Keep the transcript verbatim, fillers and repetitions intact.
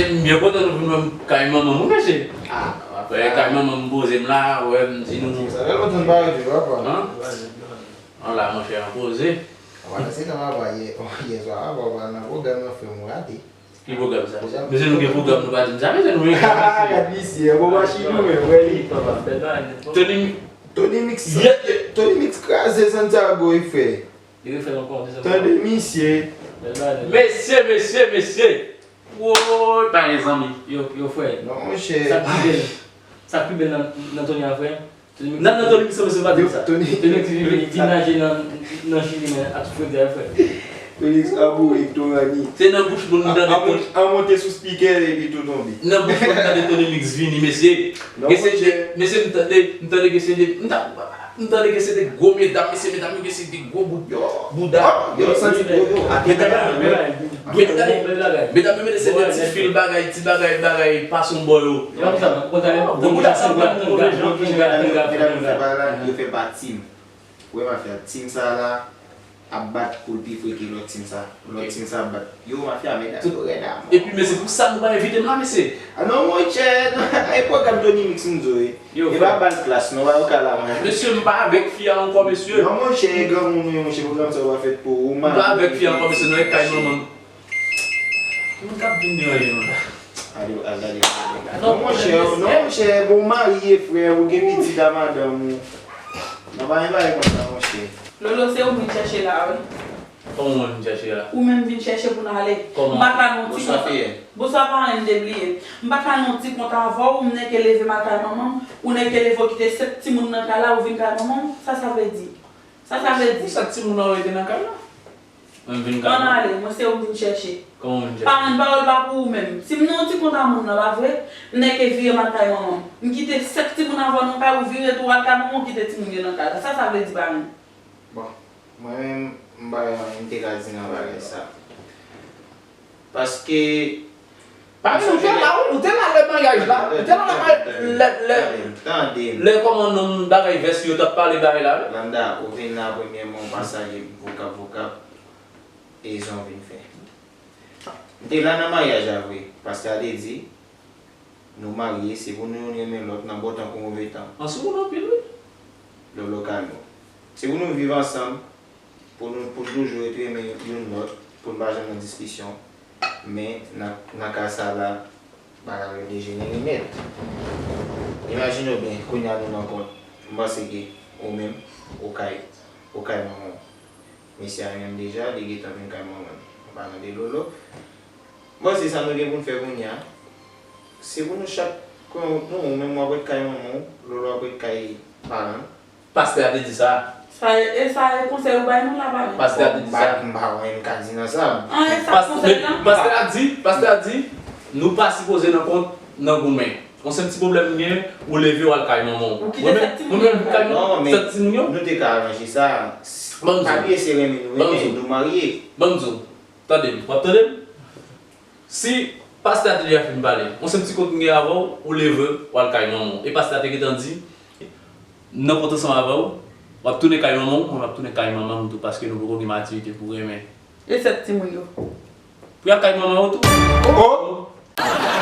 M byen kontan nou vin wè m kay manman m, wi, mesye. Ah, wè, kay manman m poze m la, wè, m di nou. Sa fè lontan n pa wè papa. An? An la, monchè, an poze. Wè, se nan papa yè, yè swa, papa nan pwogram nan fè m rate. Ki pwogram sa? Mesye, nou gen pwogram, nou pa di m sa, mesye, nou gen pwogram, mesye. Gad misye, bon machin nou menm, wè li. Tony, Tony Mix, Tony Mix kraze Santiago e fè. Li refè l ankò, se sa. Tande misye. Mesye, mesye, mesye. Woy, pa gen zanmi. Yo, yo, frè. Non, monchè. Sa k pi bèl. Sa k pi bèl nan, nan Tony a, frè. Nan, nan Tony Mix, mesye, pa di m sa. Tony Mix vin, vin naje nan, nan Chili, men ak frè, frè. Tony Mix pa boure, Torani. Se nan bouch moun m tande Tony. An monte sou speaker epi tou tonbe. Nan bouch moun m tande Tony Mix vini, mesye. Non, mesye, monchè. Mesye, m tande, m tande ke se de, m ta, m tande ke se de gwo medam, mesye, medam yo ke se de gwo bout, bouda. Yo, yo santi gwo yo. Medam, medam, medam yo mete se de ti fil bagay, ti bagay, bagay, pa son bò yo. Gwo bouda sa, gwo bouda. Yo fè pa team. Wè mafya, team sa la ap bat pou l pi fre ke lòt team sa. Lòt team sa ap bat. Yo, mafya, medam yo rèd a mò. Epi, men se pou sa nou pa envite m la, mesye. Ah non, monchè, non, e pwogram Tony Mix m di w, wi. E pa bal klas, non, pa yo ka la, mwen. Mesye, m pa avèk fi a ankò, mesye. Non, monchè, granmoun ou ye, monchè, pwogram sa yo pa fèt pou ou, m pa avèk fi a ankò, mesye, non, e kay manman m. Moun k ap vin deranje nou la. Ale, ale, gade, gade. Non, monchè, non, monchè, bon, w marye, frè, ou gen pitit a madanm ou. Nan pa gen bagay konsa, monchè. Lolo, se ou m vin chèche la, wi. Kòman w vin chèche la? Ou menm vin chèche pou n ale. Kòman? M pa ka nan yon ti kont. Bonswa, parèn, m te bliye. M pa ka nan yon ti kont avè w, m nèke leve m al kay manman m, ou nèke leve w kite sèt timoun nan kay la, ou vin kay manman m. Sa sa vle di? Sa sa vle di? Sèt timoun nan rete nan kay la. Mwen vin kay mwen. Ann ale, mwen se ou m vin chèche. Kòman w vin chèche? Parèn, pawòl pa pou ou menm. Si m nan yon ti kont a moun nan, pa vre? M nèke vire m al kay manman m. M kite sèt timoun avè w nan kay, ou vire tou al kay manman w, kite timoun yo nan kay la. Sa sa vle di, parèn? Bon, mwen menm, m pa gen anyen m te ka di nan bagay sa. Paske Pa gen, ou te la, wi, ou te la lè maryaj la, ou te la lè, lè, lè, lè kòman non bagay vès yo t ap pale bagay la, wi. Landa, ou vin la premyèman, ou pa salye m, vokap, vokap, e jan w vin fè. M te la nan maryaj la vre, pastè a te di, nou marye, se pou nou youn renmen lòt nan bon tan kou move tan. An sou moun anpil, wi. Lolo, kalme w. Se pou nou viv ansanm, pou nou, pou nou toujou ret renmen youn lòt, pou nou pa janm nan diskisyon. Men, nan, nan ka sa la, bagay yo dejenere nèt. Imajine w byen, kounye a nou nan kont. M panse ke ou menm, ou kay, ou kay manman w. Mesye a li menm deja, li gentan vin kay manman l. An palan de Lolo. M panse sa nou gen pou n fè kounye a, se pou nou chak kwen wout nou, ou menm w ap ret kay manman w, Lolo ap ret kay paran l. Pastè a te di sa. Sa e, e sa e konsèy ou bay nou la, pa vre? Pastè a te di sa. M pa, m pa wè anyen m ka di nan sa. An, e sa konsèy la? Pastè a di, pastè a di, nou pa sipoze nan kont nan goumen. Yon senp ti pwoblèm m gen, ou leve w al kay manman w. Ou kite sèt timoun yo nan kay la. Non, men sèt timoun yo? Nou te ka aranje sa. Ban m di w. Pa bliye se renmen nou renmen, nou marye. Ban m di w. Tande m, w ap tande m? Si pastè a te deja fin pale, yon senp ti kont m gen avè w, ou leve w al kay manman w. E pastè a te gentan di, m nan kont ansanm avè w, w ap tounen kay manman w, mwen m ap tounen kay manman m tou, paske nou poko gen matirite pou renmen. E sèt timoun yo? Pou y al kay manman yo tou. Oh!